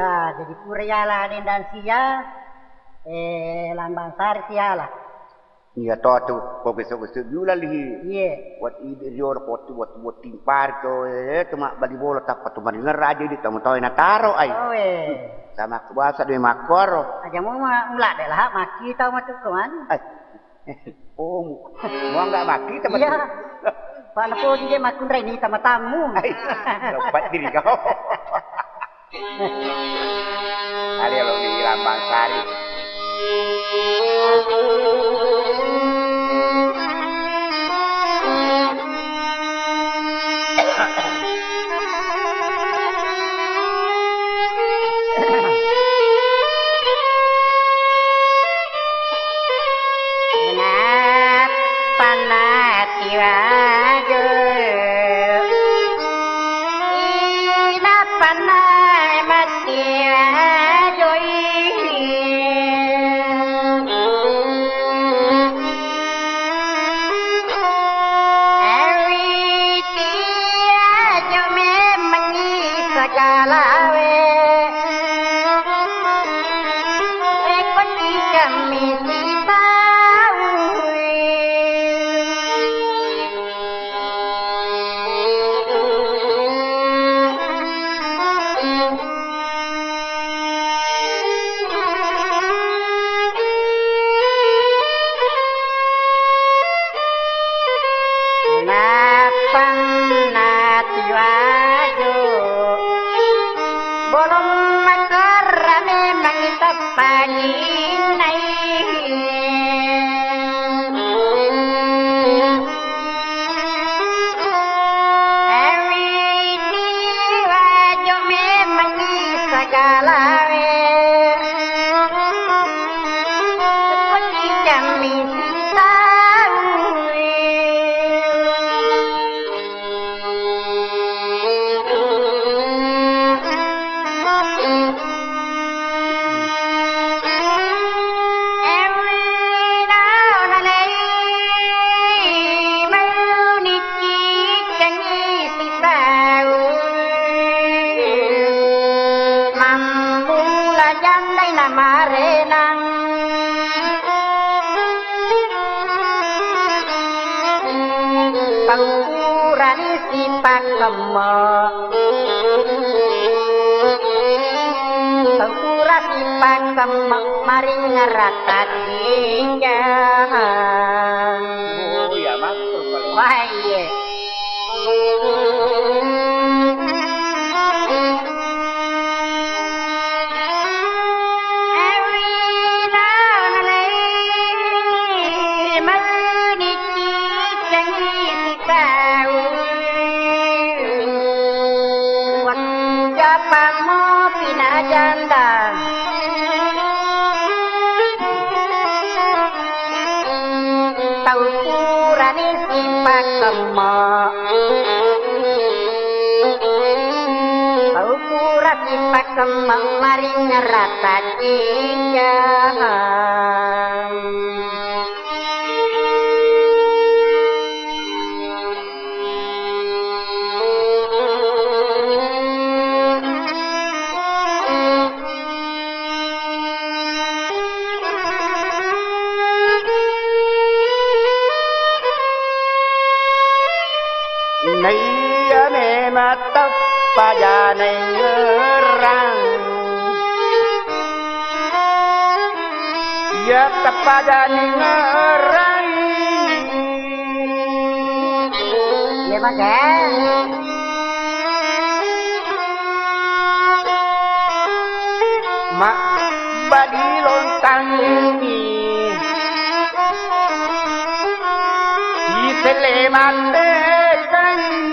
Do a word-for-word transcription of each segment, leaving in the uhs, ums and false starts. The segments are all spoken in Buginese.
Ah, jadi pura yala dendang sia, eh, lambang sari siala. Iya to tu, ko geso-geso jula lihi. Iye. Wat idi riolo ko tu, wat, wat timpar ko, eh, tu mabbali bola tappa tu maringerra aja di tamu tau na taro ai. Owe. Sama ku basa dua makkoro. Aja mu ma-, mula de lah, makkita matu ko man. Ai. Oh, mu, mu nggak makkita matu. Iya. Pak Napoji dia makkunrai ni tama tamu. Ai. Lepas diri kau. Alelo di lambang sari. Nappa natiwajo, inappa namatiwajoi. Awiti ajo memengi sagalawe. Rekko tikemmi sitaui. Nappanna tiwaju, bolong makerra memang teppaginnai. Awiti wajo memengi sagalawe. Pekko tikemmi sitaui. Mammula jandai namarenang. Tau purani sipakkemmo. Tau pura sipakkemmo maringngerra taddinjang. Oh, iya, Mas. Wah, iya. Japammu pinajanda. Tau purani sipakkemmo. Tau pura sipakkemmo maringngerra taddinjang. Naiya memang teppa janaingerrang. Iya teppa janaingerrang. Iya, Mas, eh. Mabbali lontangngi iselle mandekai.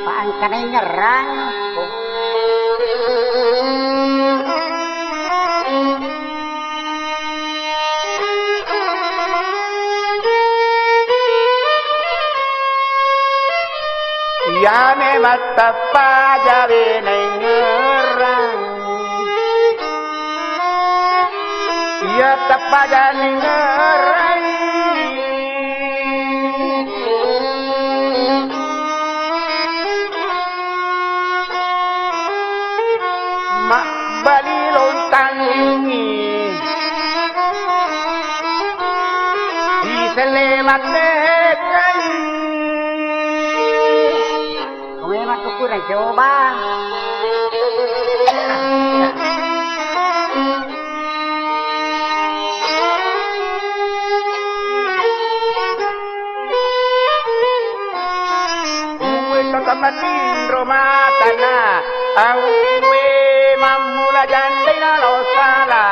Pa engkana nyerrang. Iyami matteppa jawe naingerrang. Iya teppa janingerrang. Mattekkani. Memang kukurang coba. Uwe kaka matinro matana, auwe mammula jandai nalo sala.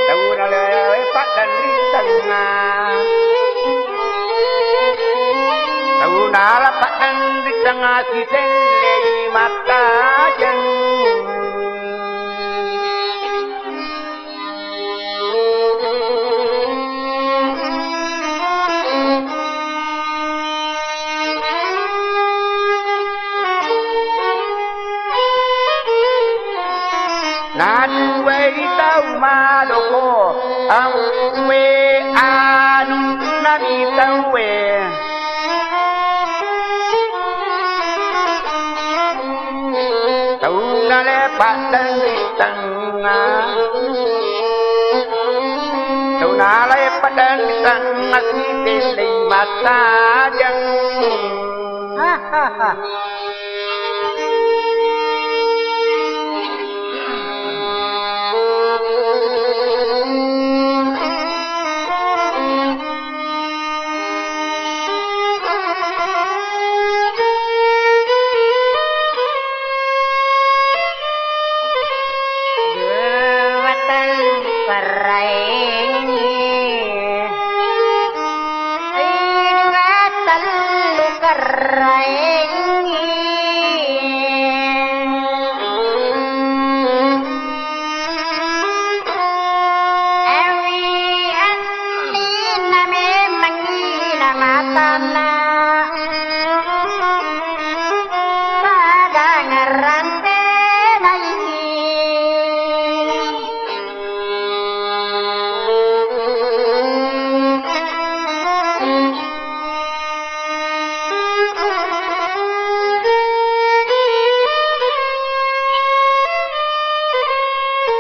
Tauna lewe paddang ri tengnga. Tauna la paddang ri tengnga sitellei mattajeng. Naduwai tau madoko, auwe anu nami tauwe. Tauna le paddang ri tengnga. Tauna le paddang ri tengnga sitellei mattajeng. Dua tellu karaengngi. Dua tellu karaengngi. Ewi anninna memengngi namatanna. Padangngerang tenai.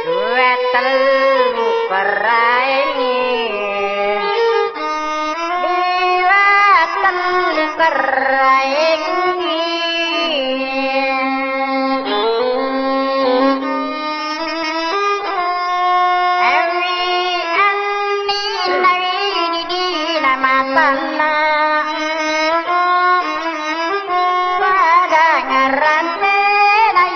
Dua tellu karaengngi. Dua tellu karaengngi. Ewi anninna wididina matanna. Padangngerang tenai.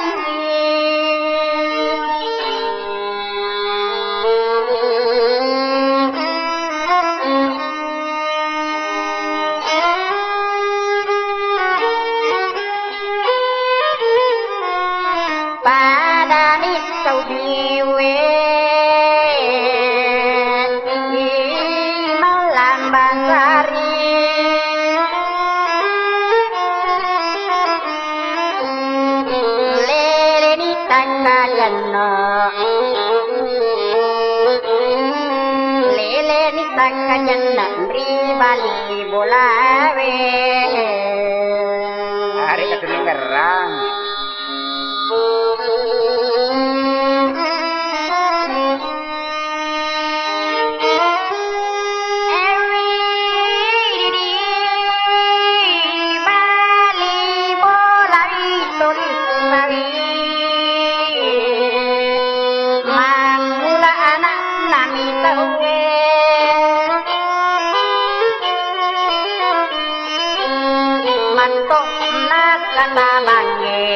Padani tau biwe, i mallambang sari. Leleni takkajanna. Leleni takkajanna ri bali bolawe. Are katenningerang. Mammula ana'na mi tauwe. Matto' nakkatabangnge,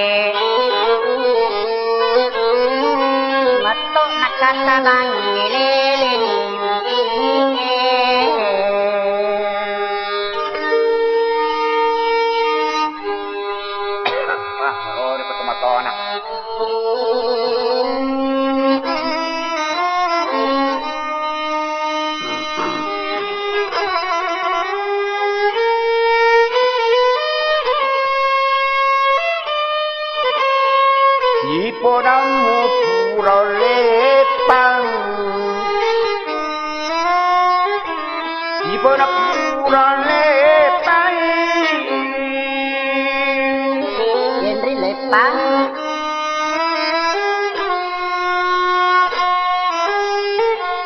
matto' nakkatabangnge leleni. Wah, malori ko tomatona. Ipodammu pura leppang.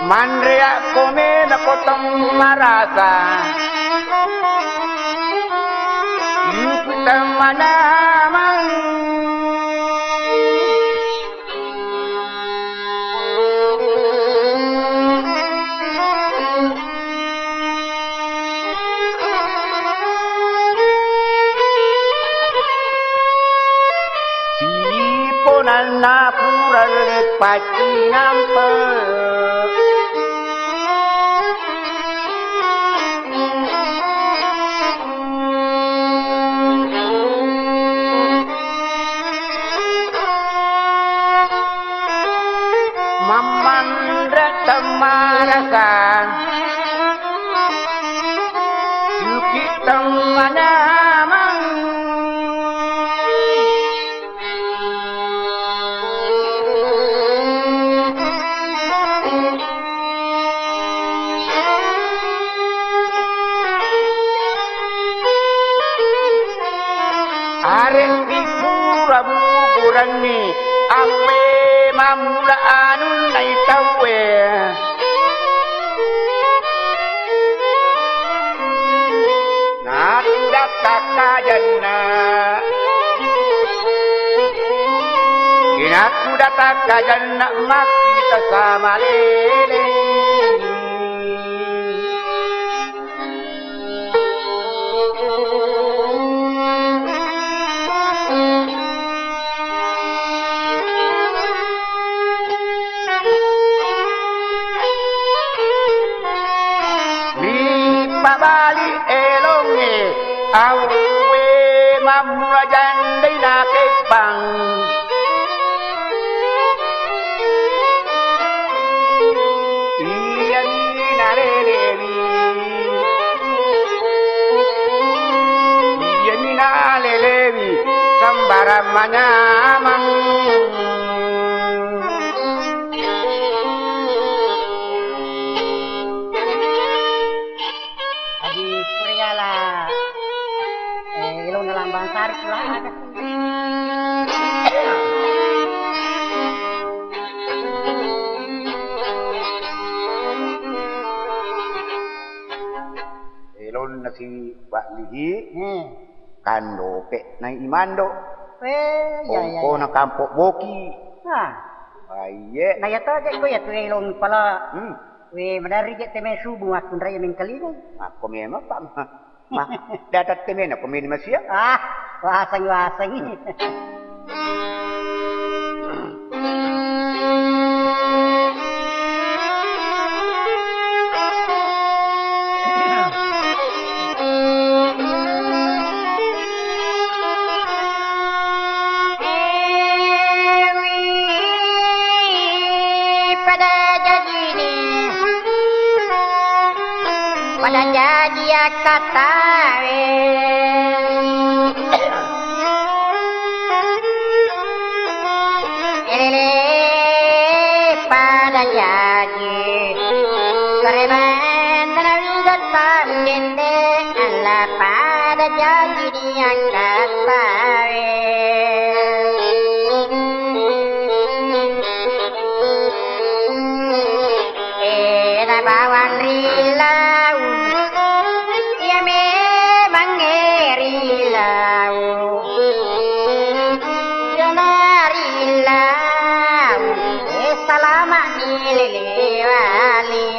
Manreakko memako temmarasa, yuku temmanamang. Siponanna pura leppa cinampe. Mammanre temmarasa, yuki temmanamang. Areng di pura buburanni, ampe mammula anunna i tauwe. Natudakka kajanna. Inatudakka kajanna makkita sama lele. Ripabali elongnge, awwe mammula jandai nakeppang. Iyami nalelewi, iyami nalelewi, sambarang manyamang. Adi puriyala, eh, ilona lambang sari pula. Elonna si Pak Lihi, hmm, kandope nai imando. Eh, iya, iya, iya. Ongkona kampok boki. Ah. Aiye. Na iya to je ko iya tu elong pala. Hmm. We, maderri je teme subu makkunrai mengkalingai. Makko memang, Pak. Ma, data temena pemini masia? Ah, waseng-waseng. Pada jajini, pada jaji akkatawe. Elele pada jaji, pareman tanawi gattang dende, alla pada jaji. Yang katawe. Ena bawang ri lau, iya memang ri lau. Iya na ri lau, eh, salama ni lele wali.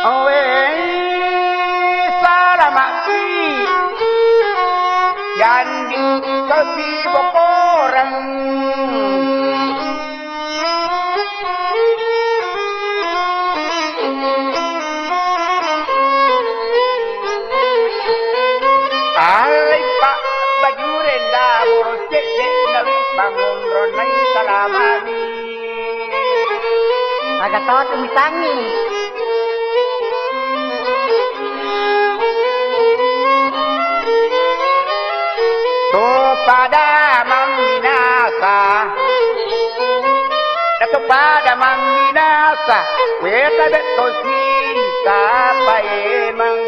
Owe, salama'ki, jandi tosi bokoreng. Allei pa bajure ndaboro cedde nawi pangonronnai salamani. Aga to tumisangi. To pada mamminasa, dato pada mamminasa, weta betto sisa paemang.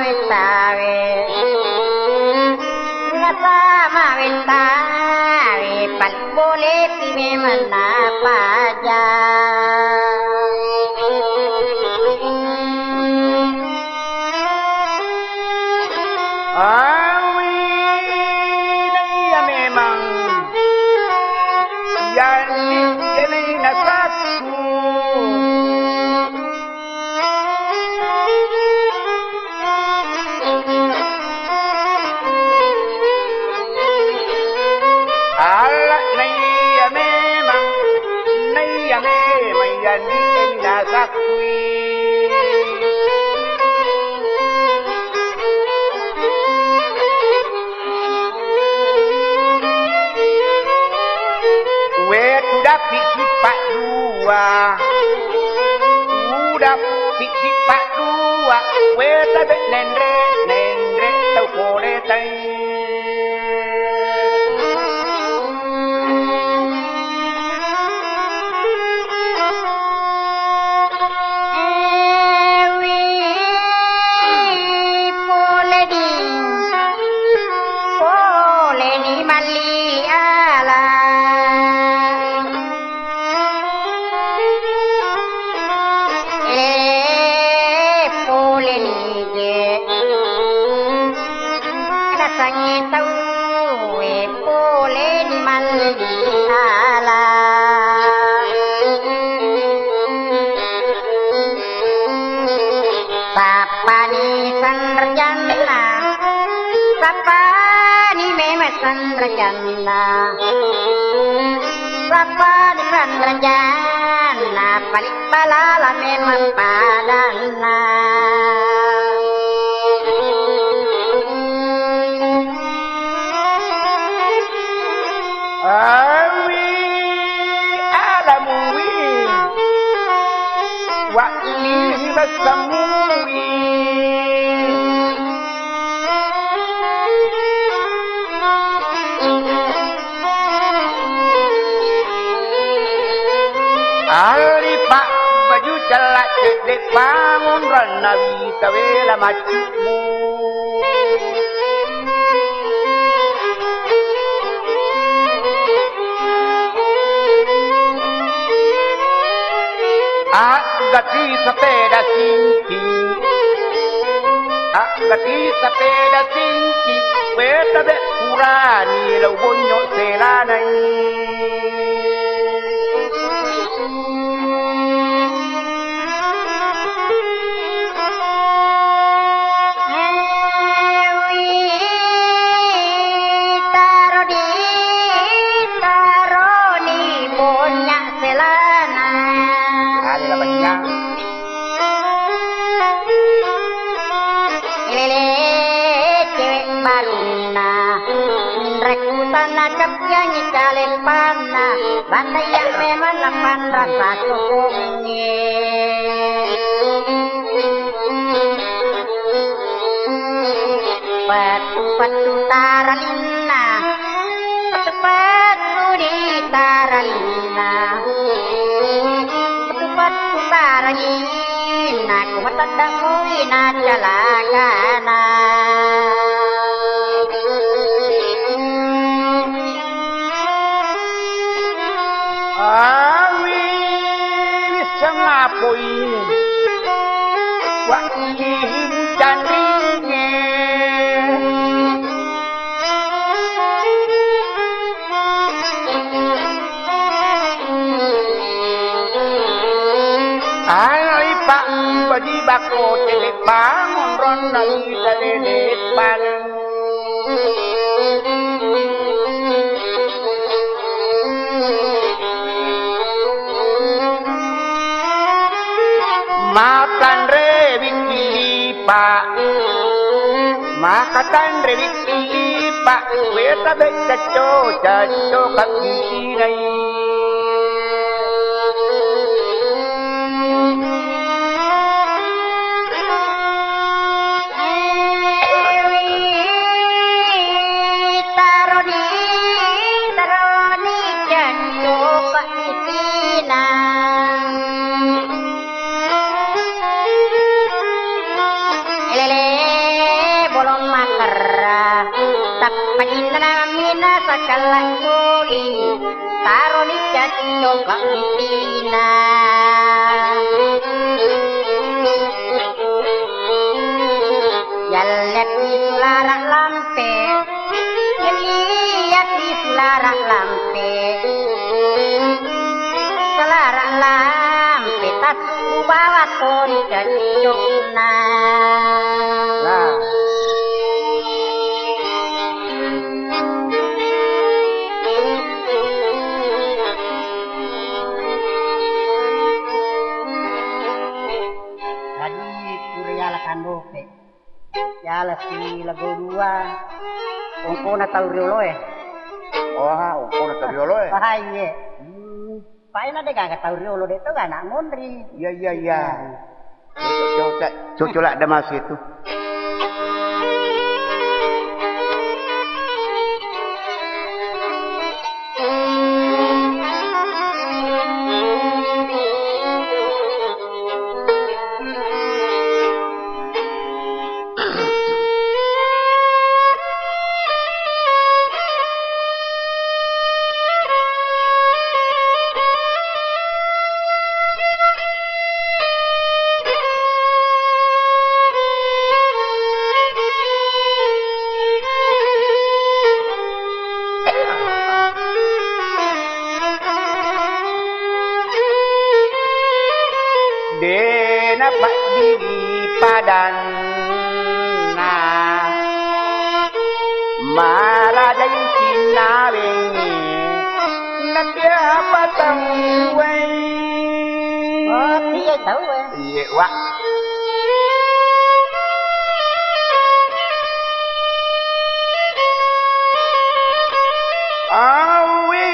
Tawe. Nasaba wettawe pale bolepi memeng napaja. Awi, naiya memang. Yanni, yanni nasakku. Alla naiya memang, naiya memang, yanni nasakkui. Wé, tudappi sippa dua. Tudappi sippa dua. Wé, tabe nenre, nenre tau pole tai. Ewi, poleni, poleni malli ala. Ele, poleni je. Nasengngi tauwe poleni malli ala. Sappani sanrajanna, sappani memeng sanrajanna, sappani sanrajanna, pali balala memeng padanna. Awi, alamuwi, wa ini basamuwi. Alli pa baju cella cedde pangunranna wita wela maccumu. Aggati sepeda singki, aggati sepeda singki, weta be purani lau bonyo selanai. Ewi, taroni, taroni bonyak selana. Ada banyak. Lele cewek barunna, rekkutanna keppiangi kaleppanna, banda iya memang lapan rasa sokongnge. Pettu-pettu taralinna, pettu-pettu di taralinna, pettu-pettu taralinna, ku matedda mui na calakana. Awi, wisseng apoi. Wa ihim canringe. Alai pa badi bako tele pangonronna ita lele paneng. Matanre wikki lipa, makatanre wikki lipa, weta becca co, cacco kakkisinai. Taroni, taroni, janjo pakisina. Elele. Macinna mina sakallakku i, taroni caci cokla umpina. Yalliatti sulara lampe, yalliatti sulara lampe. Sulara lampe tassu bawa toni caci cokna. Lah. Jadi, pura yala kandope. Yala si lago dua. Ongkona tau rioloe. Oh, ongkona tau rioloe. Wah, iye. Hmm. Paina de gaga tau riolo de to ga anak monri. Iya, iya, iya. Cocok, cocok, cocok lah ada mas itu. De' napaddiri padanna, maraja cinna wengi, natiapa tauwe. Oh, iya tauwe. Iye, wa. Awi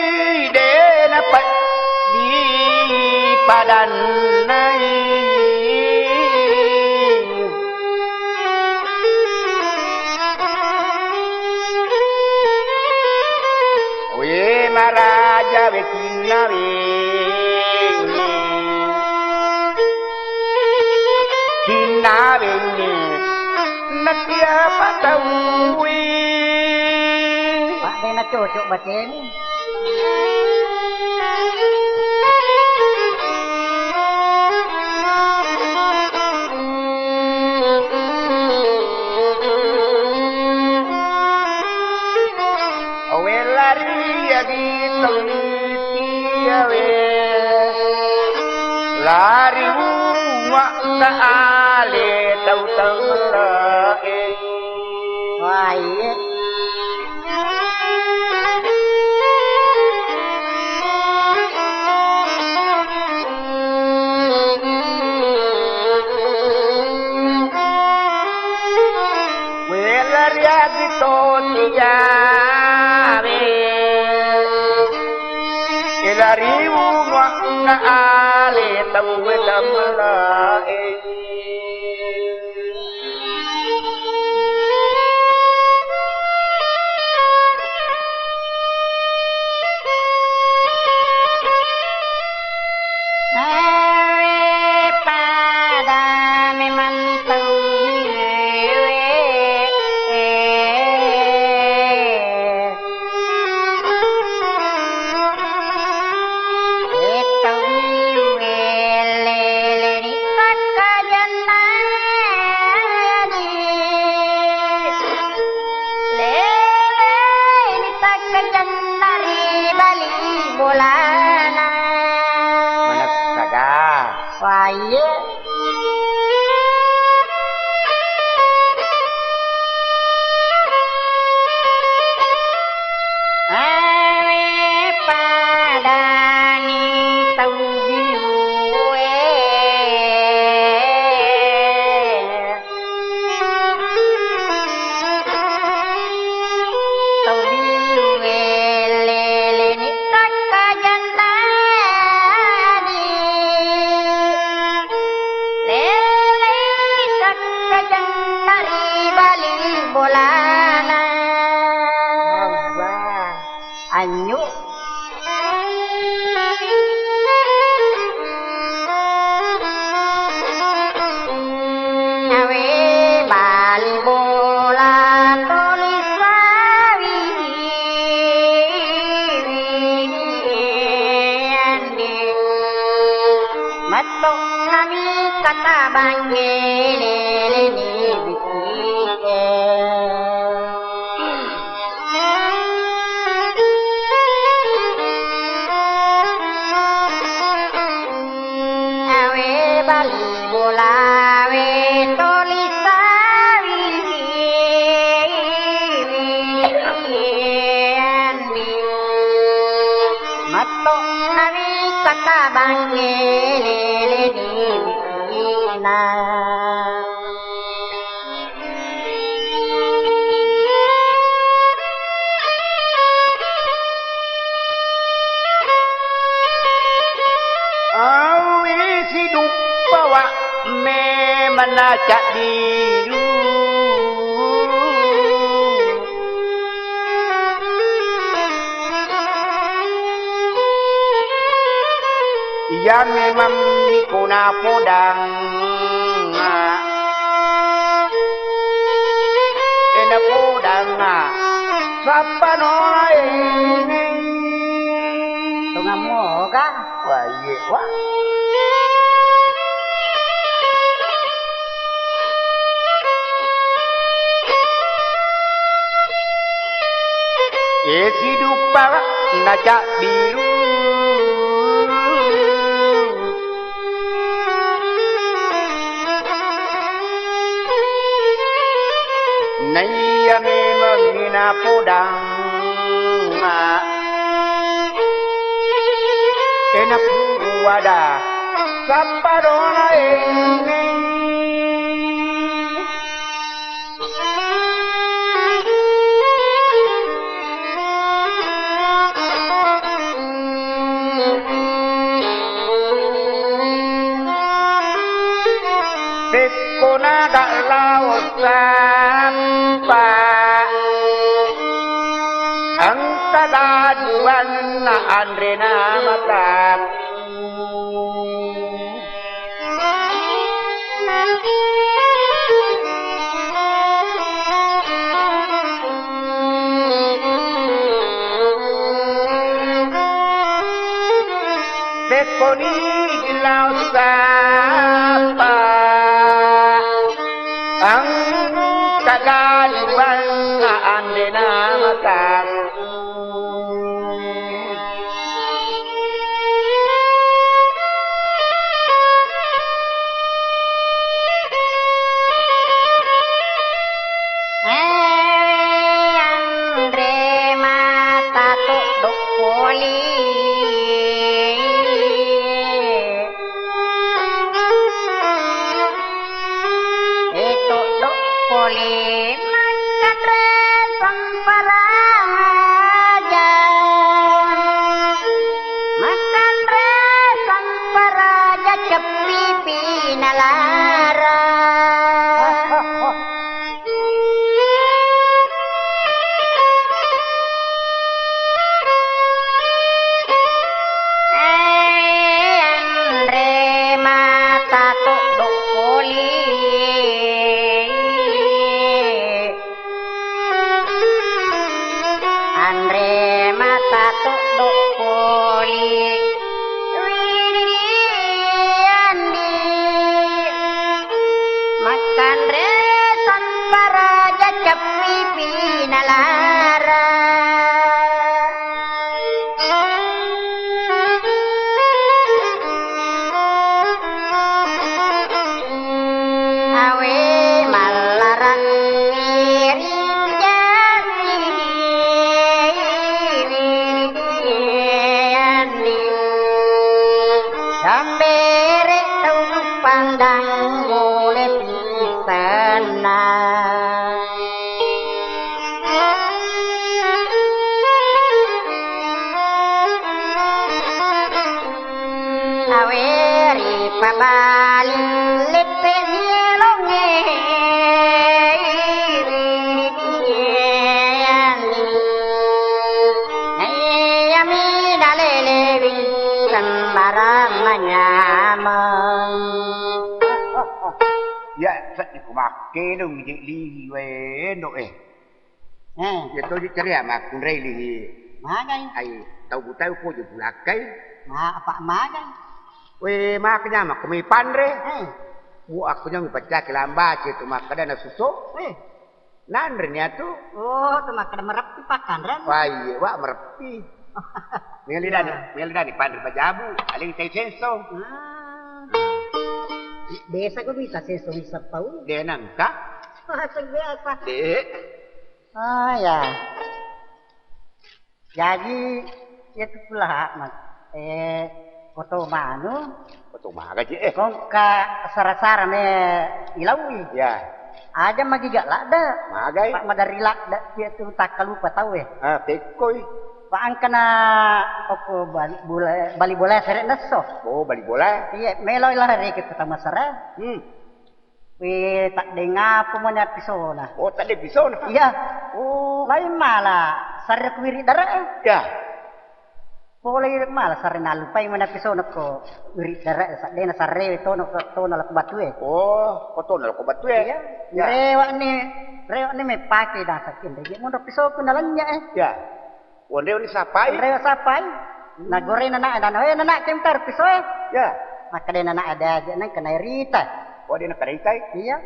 de' napaddiri padannai. We maraja we cinna we. Cinna wenni, natiapa tauwe. Pak, de' nacocok bateni. Awe lari agi tong tiawe. Lari umma ka ale tau tau lae. Wah, iye. Wela riagi to tiawe. Ela riwu muakka ale tauwe tamalae. Awe pada memang tauwe. Tauwe leleni takkajannani. Leleni takkajanna ri bali bolana. Manessaga. Wah, iye. Awe padani tau biue. Tau biue leleni takkajannani. Pattonnami kata bangke leleni bisike. Awe bali bolawe toli sawi. Matto nawi kata bangke leleni. Awi siduppawa memang nacaddiru. Iya memang niko napodang. Ena podang. Sappa nolae. Tongammu ga? Wah, iye, wah. E siduppa nacabbiru. Naiya memang napodang. Ena puada sappa dona enne. Pekko naga lao sappa, engka gaduanna anrena mata. Pekkoni lao sappa, engka gaduanna anrena mata. Eh, anre mata tuddo poli. E tuddo poli makkanre samparaja. Makkanre samparaja ceppipi nalara. Anre mata tuddo poli. Anre mata tuddo poli. Widi andi. Makkanre samparaja ceppipi nalara. Awe mallarang wiring jari wiring. Sambere tau pandang mule pisanna. Awe ri pabali leppe melonge. Naiya mi nalelewi sembarang manyameng. Ya, seddi ku makkedong je lihi wae ndo e. Eh. Ya to je ceria makkunrai lihi. Magai. Ai tau butau ko je pulakkai. Ma apa magai? We, makkeda makko mi panre. Eh. Wo, akko nyong paccaki lambace tu makkeda na suso. Eh. Nanre ni atu. Oh, tu makkeda mereppi pakkanre. Wah, iya, wa mereppi. Meli dani, meli dani panre pajabu, aling tai senso. Ah. Biasa ko bisa senso bisa pau. De nangka. Biasa, biasa. De. Oh, ya. Jaji, iya tu pula, Mas. Eh, foto manu. Foto maga, Ci, eh? Kongka sara-sara me ilaui. Ya. Aja magiga ladde. Magai. Pak madari ladde, iya tu takkalupa tau, eh. Ah, pekkoi. Pak angkana okko bali bola, bali bola sere nesso. Oh, bali bola. Iya, melo lah reke pertama sara. Hmm. We, taddeng apa mana pisona? Oh, taddeng pisona? Iya. Oh. Lain mala, sarre ku wiri dare, eh. Ya. Pole mala sarre nalupai mana pisona ko wiri dare, saddena sarre tono ko tono lako batue. Oh, ko tono lako batue. Iya. Ya. Rewak ni, rewak ni me pake dasa kende. Monro pisoku nalanya, eh. Ya. Wonre uni sapai? Wonre sapai. Nagorena na dana, "Eh, nana, kemtar pisoe." Ya. Makkeda nana ada aja nang kena rita. Oh, dia kena rita? Iya.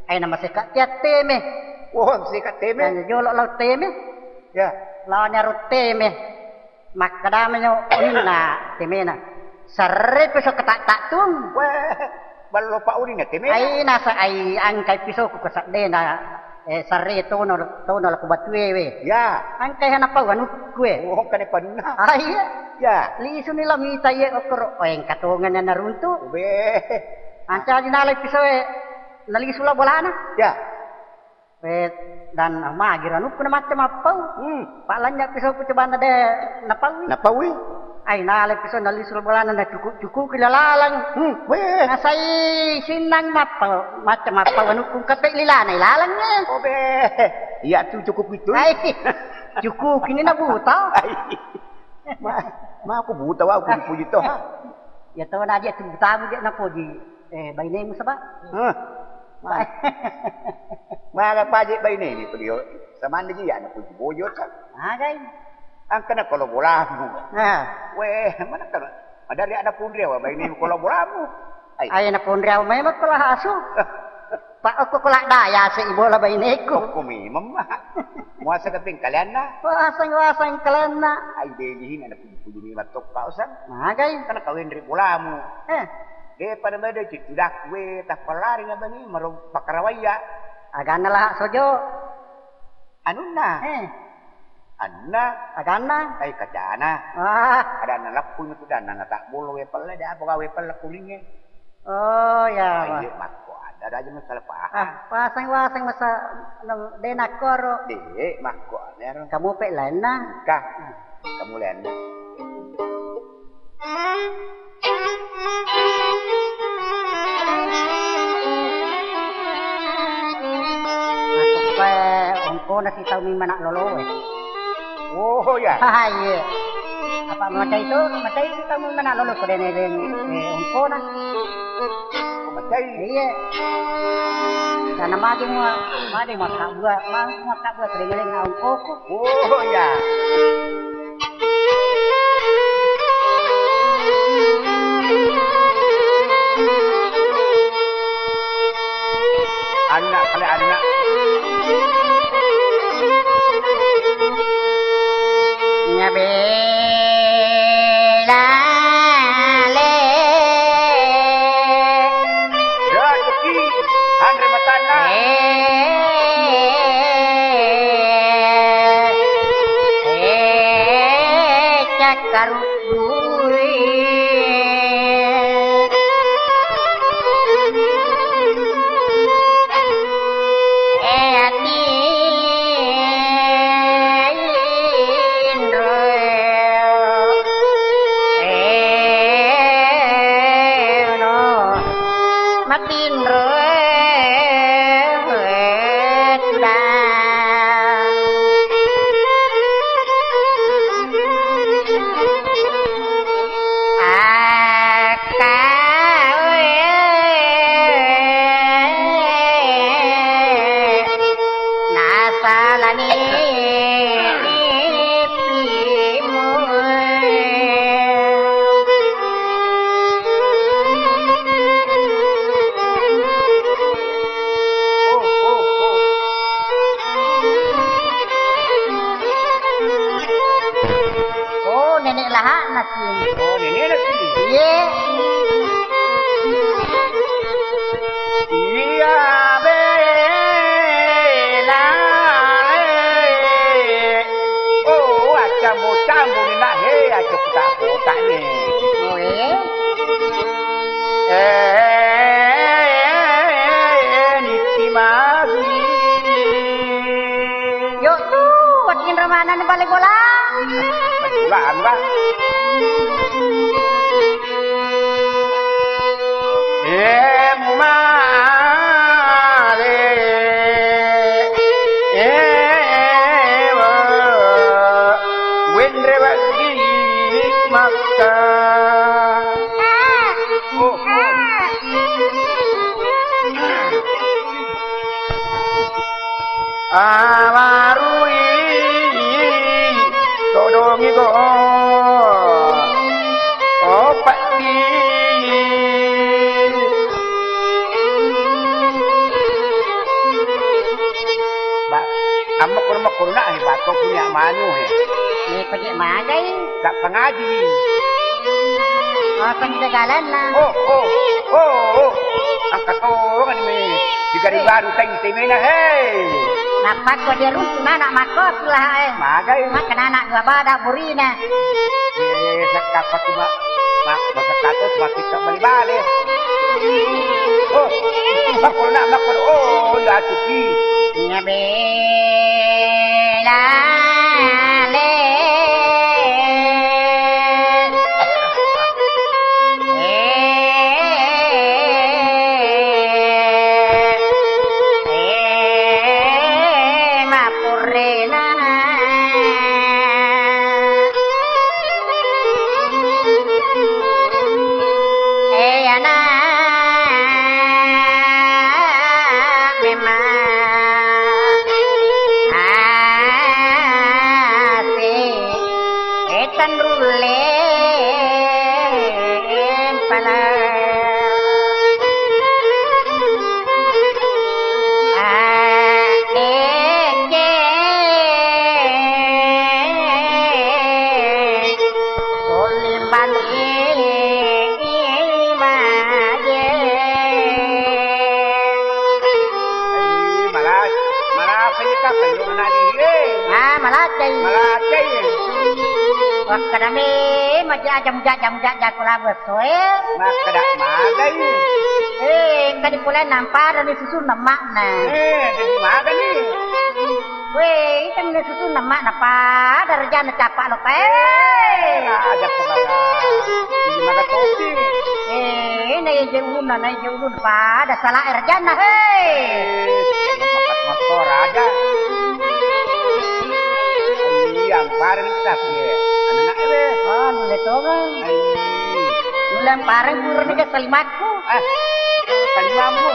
Ai nama seka tiat teme. Oh, seka teme. Nanya jolo lau teme. Ya. Lawan nyaro teme. Makkeda menyo unna temena. Sarre piso ketak-tak tung. Weh, ballo pa uni na teme. Ai nasa ai angkai pisoku ko saddena, eh, sarre tono, tono lako batue we. Ya. Angkai hana pau anukku e. Oh, kane panna. Ai. Ya. Lisu ni la mita ye okoro. Oh, engka tongan na runtu. Be. Ancaji nalai pisoe. Nalisu la bolana. Ya. Eh, dan magi ranukku na macca mappau. Hmm. Pak lanya pisau ku coba na de napaui. Napaui? Ai nale pisau nalisu bolana na cuku-cuku ki lalang. Hmm. Weh. Nasai sinnang mappau, macca mappau anukku kape lilana ilalang, eh. Oh, be. Iya tu cukup itu. Ai. Cukup ini na buta. Ai. Ma, ma aku buta wa aku dipuji to. Ya to na dia tu tamu dia napoji. Eh, bainemu saba? Hah? Ma-, maga paje bainemu pelio. Samande ji anak puji bojo sa. Magai. Angkana kolo bolamu. Nah. Weh, mana kalo? Madari ada punriawa bainemu kolo bolamu. Ai. Ai na punriawa memang kolo asu. Pak, okko kolo daya se ibola baineku. Okko memang, Mak. Muasa keping kalian na? Wasang, wasang kalian na. Ai, dejihin anak puji-puji ni matokka usang. Magai. Kana kawin ri bolamu. Eh. De pada beda cittu dakku, eh, tappalari na bani maro pakkarawaiya. Aganna lah sojo. Anunna. Eh. Anunna. Aganna. Ai kacana. Ah. Adanna lappu metu danna na tak bolo we pelle, de apa gawe pelle kulinge. Oh, ya. Ayo makko ada aja masalah paham. Ah, pasang-wasang masa, anu, de nakkoro. De makko ada. Kamu pe lainna. Ka. Kamu lainna. Masuk ke ongkona si tau mimana lolo, eh. Oh, ya. Haha, iya. Apa macai itu? Macai itu tau mimana lolo ko dene dene, eh, ongkona. Oh, macai. Iya. Karena magi mua, magi mua kabua, magi mua kabua ko dene dene ongkoku. Oh, ya. Anna, kale anna. Nyabe lale. Ya, Tuki, anre matanna. Eh, eh. Iye. Iya bela, eh. Oh, acambo-cambo ni nak, he, aja kotak-kotak ni. Oh, eh. Eh, niti magi. Yo tu, watinro mana ni bale bola? Bale bola, amba. Eh, mumale. Eh, wa. Wenre wagi makka. Oh, oh. Awarui todongi go opeddi. Ba, amma kurma-kurma, eh, bato punya manu, eh. Eh, pake magai. Gak pengaji. Oh, penjagalanna. Oh, oh, oh, oh. Angka tongeng mi. Digaru-garu teng temena, hei. Napakko dia runtu nana makko tulah, eh. Magai. Maka nana dua bada burina. Eh, sakka patu ma-, ma-, masakka tu semakin tak balik-balik. Oh, makko nak, makko. Oh, udah cuci. Nyabe. Lale. Eh, eh, mapurrena. Eh, ana memang asik, eh, tanrulle pala. Adeke. Ulimbali maje. Eh, malas-, malasai ka, kayu nani, eh. Ah, malasai. Malasai. Wakkadame maja jam jam jam jam kulabu soe. Makkada magai. Eh, kadi pole nampada ni susunna makna. Eh, jadi magani. Weh, itanna susunna makna pada rejana capa lo kae. Eh, aja pengala. Ini maga topi. Eh, na ije ulunna, na ije ulunna pada sala rejana, hei. Eh, makat motor aja. Iya, pareng tapi ya. Anak-anak, eh. Oh, nulle tongang. Ai. Nulle pareng pura ni ke salimakku. Ah, kalimammu.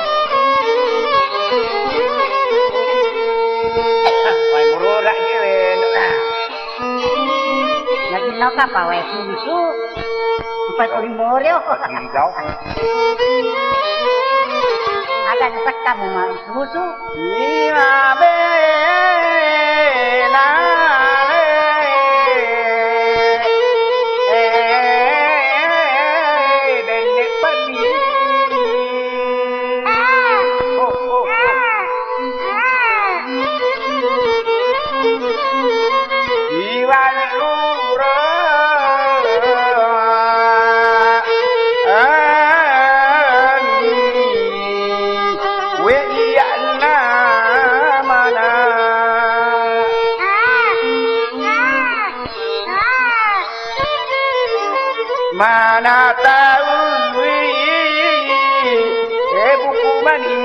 Wai murura je, wen. Lagi no kapa wai susu. Empat puluh lima ore, oh. Diri kau. Agak nyesek kamu, Mak. Susu. Iya, bela, le, eh, denne' panni. Oh, oh, oh. Iwan lura. Amin. We iyanna mana. Mana taui, eh, buku mani.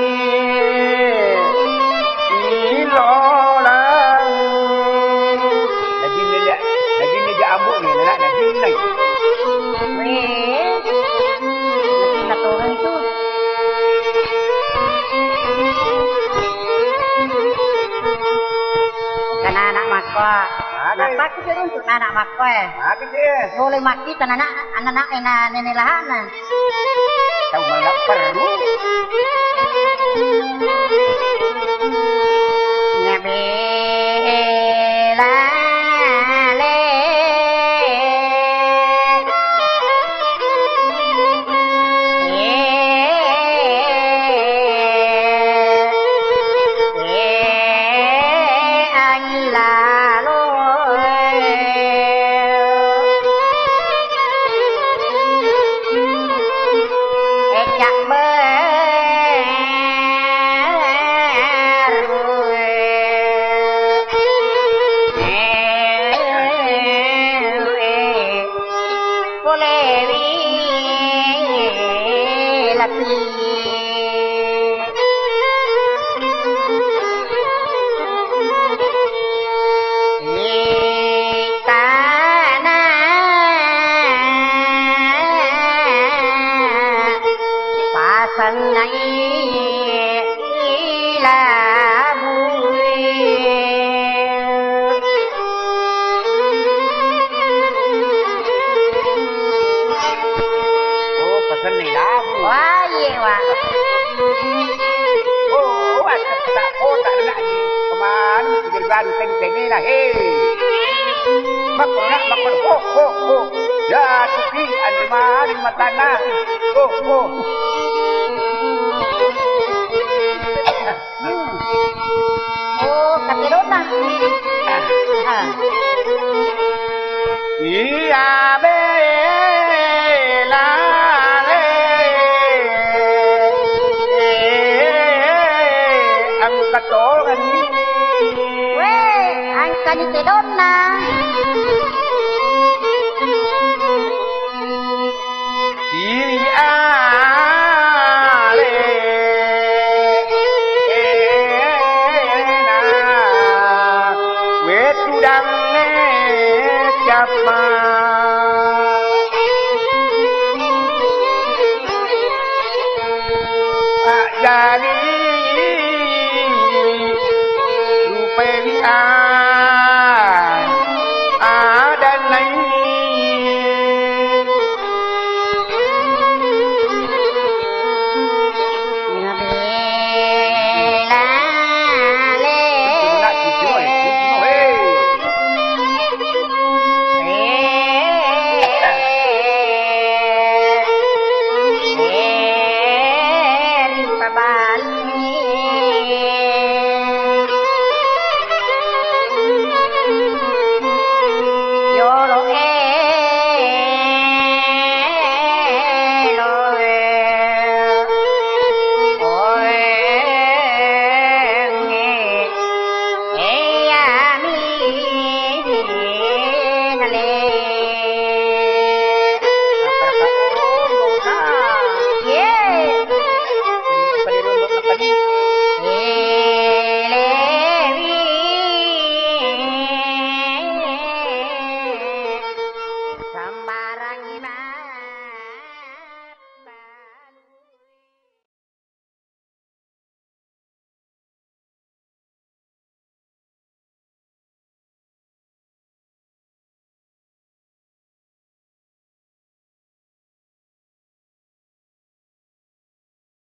Ilolang. Najinna ja, najinna ja ambu ni, nak najinna. Weh, najinna toreng tu. Kanana makko. Magi. Napakku je runtu nana makko, eh. Magi je. Boleh maki tanana, anak-anak ena nene lahana. Tau mala perru. Nyabe lale. Dewi Lati. Ikana pasennai labui. Oh, pasenni labu. Wah, iye, Wa. Oh, wah, tak kota nak di kemana mesti jadi baru tadi tadi lah, hei. Makro nak, makro, ho, ho, ho. Ya, suki, andi mari matana. Ho, ho. Hmm. Oh, katerona. Ah. Iya, be.